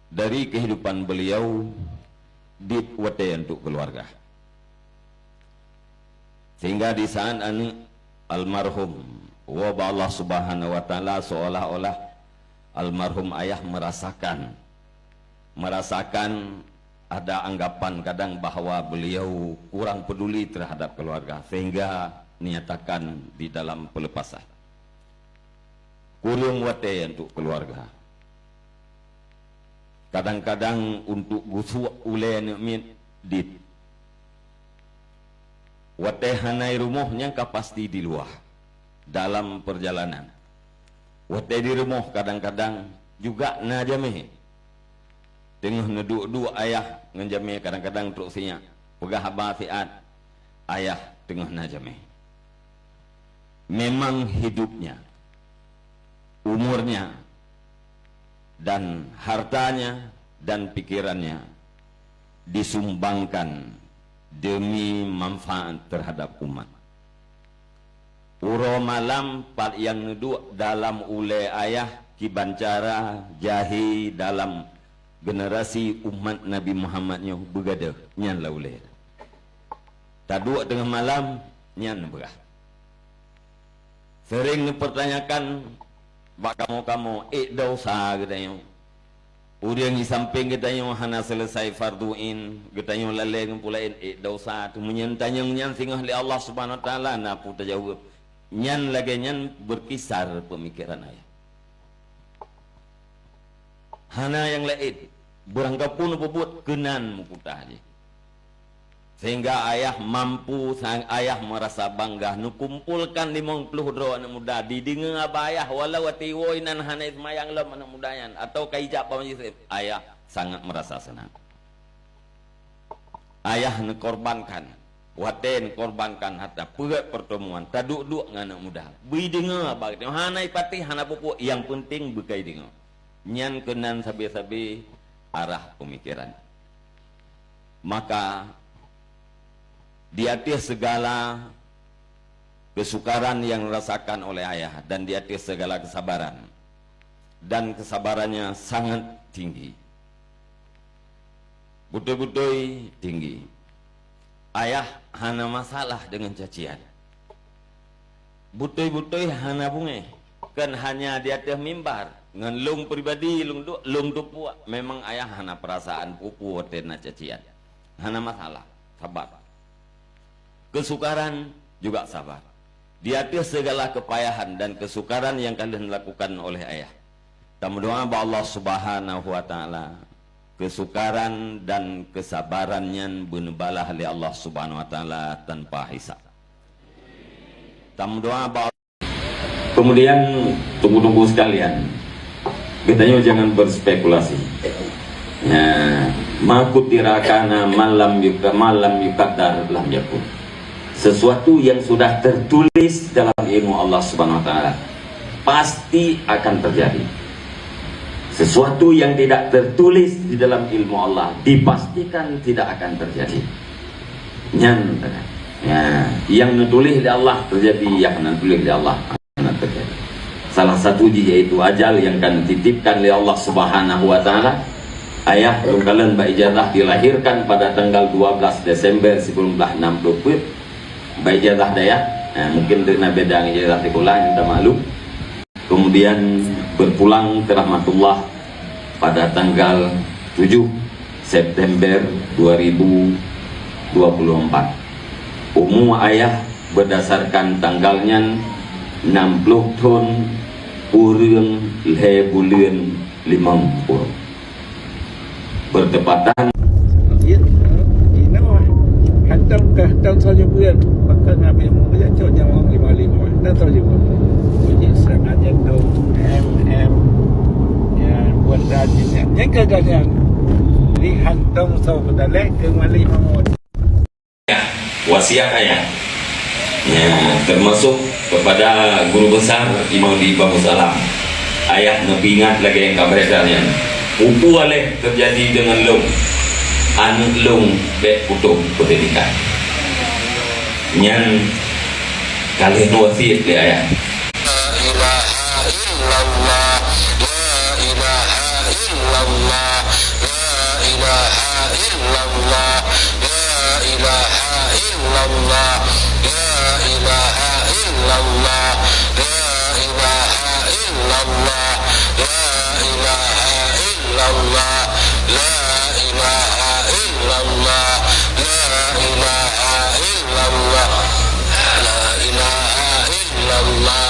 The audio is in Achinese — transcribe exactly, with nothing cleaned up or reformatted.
dari kehidupan beliau di watée untuk keluarga. Sehingga di saat aneuk almarhum woe bak Allah Subhanahu wa Taala, seolah-olah almarhum ayah merasakan, merasakan ada anggapan kadang bahwa beliau kurang peduli terhadap keluarga, sehingga dinyatakan di dalam pelepasan. Kureueng watée untuk keluarga. Kadang-kadang untuk gusok ulée aneuk miet dit. Watée hana i rumoh nyang ka pasti di luwa dalam perjalanan. Watée di rumoh kadang-kadang juga na jamé. Teungoh neuduek-duek ayah ngon jamé kadang-kadang trok sinyak. Peugah haba siat, ayah teungoh na jamé. Memang hidupnya, umurnya, dan hartanya dan pikirannya disumbangkan demi manfaat terhadap umat. Uroe malam pat nyang neuduek dalam ulée ayah kiban cara jahé dalam generasi umat Nabi Muhammad nyoe beugadôh nyan lam ulée. Taduek teungoh malam nyan beurah. Sering neupeurtanyakan bak kamoe-kamoe, ék desya geutanyoe. Ureuëng di sampéng geutanyoe hana seuleusai fardhu ain, geutanyoe lalée ngon peue laén, ék desya. Teuma nyan tanyong nyan singoh lé Allah Subhanahu wa Taala na peue tajaweueb. Nyan lagée nyan beukisar peumikeran ayah. Hana nyang laén, beurangkapeue neupeubuet keunan meukuta jih. Sehingga ayah mampu, sang ayah merasa bangga, neukumpolkan limong ploh droe aneuk muda, dideungoe haba ayah, walau watée iwoe inan hana seumayang lom aneuk muda nyan, atawa ka ijak bak majelis, ayah sangat merasa senang. Ayah neukorbankan, watée neukorbankan harta, peuet pertemuan, taduek-duek ngon aneuk muda. Bri deungoe haba geutanyoe, hana ipatéh, hana peue-peue, nyang peunteng beukai deungoe. Nyan keunan sabe-sabe arah pemikiran. Maka, di ateueh segala kesukaran yang dirasakan oleh ayah dan di ateueh segala kesabaran, dan kesabarannya sangat tinggi. Beutôi-beutôi tinggi. Ayah hana masalah deungon cacian. Beutôi-beutôi hana beungéh. Kon hanya di ateueh mimbar, ngon lôn pribadi lôn duek, lôn teupuak. Memang ayah hana peurasaan peue-peue watée na cacian. Hana masalah, sabar. Kesukaran juga sabar. Di ateueh segala kepayahan dan kesukaran yang ka lheueh dilakukan oleh ayah, tameudoá bak Allah Subhanahu wa Taala, kesukaran dan kesabaran nyan beuneubalah lé Allah Subhanahu wa Taala tanpa hisab. Tameudoá bak Kemudian, tunggu-tunggu sekalian, geutanyoe jangan berspekulasi. Ya, ma qudira kana, ma lam yuka-, ma lam yuqaddar lam yakun. Sesuatu yang sudah tertulis dalam ilmu Allah Subhanahu wa Taala pasti akan terjadi. Sesuatu yang tidak tertulis di dalam ilmu Allah dipastikan tidak akan terjadi. Nyan, ya, nyang neutuléh lé Allah terjadi, nyang hana neutuléh lé Allah hana terjadi. Salah satu jih yaitu ajal nyang ka neutitipkan lé Allah Subhanahu wa Taala. Ayah lôn kalon bak ijazah dilahirkan pada tanggal dua belas Desember sikureueng blaih nam ploh peuet. Bak ijazah dayah, eh, mungkin na beda ngon ijazah sikula, nyang tamaklum. Kemudian berpulang ke rahmatullah pada tanggal tujuh September dua ribu dua puluh empat. Umu ayah berdasarkan tanggal nyan enam puluh thon kureueng lhée buleuen limong uroe. Bertepatan. Ya, inoe. Hantom kah, hantom soe nyeubeuet. Pakon Nabi Muhammad cok nyawöng lima-lima. Hantom soe nyeubeuet. Bunyi serangan jantung, em, em. Ya, buat rajin ya. Nyang gagal nyan. Jadi hantom soe beudalek keu Malik Mahmud. Wasiat ayah. Ya, termasuk kepada guru besar Imam di Bamus Alam. Ayah neupeuingat lagée nyang ka beredar nyan. Peue-peue lé teujadi deungon lôn, aneuk lôn bék putôh pendidikan. Nyan ka lheueh wasiat lé ayah. La ilaha illallah, la ilaha illallah. illallah, la ilaha illallah, la ilaha illallah, la ilaha illallah, la ilaha illallah, la ilaha illallah, la ilaha illallah,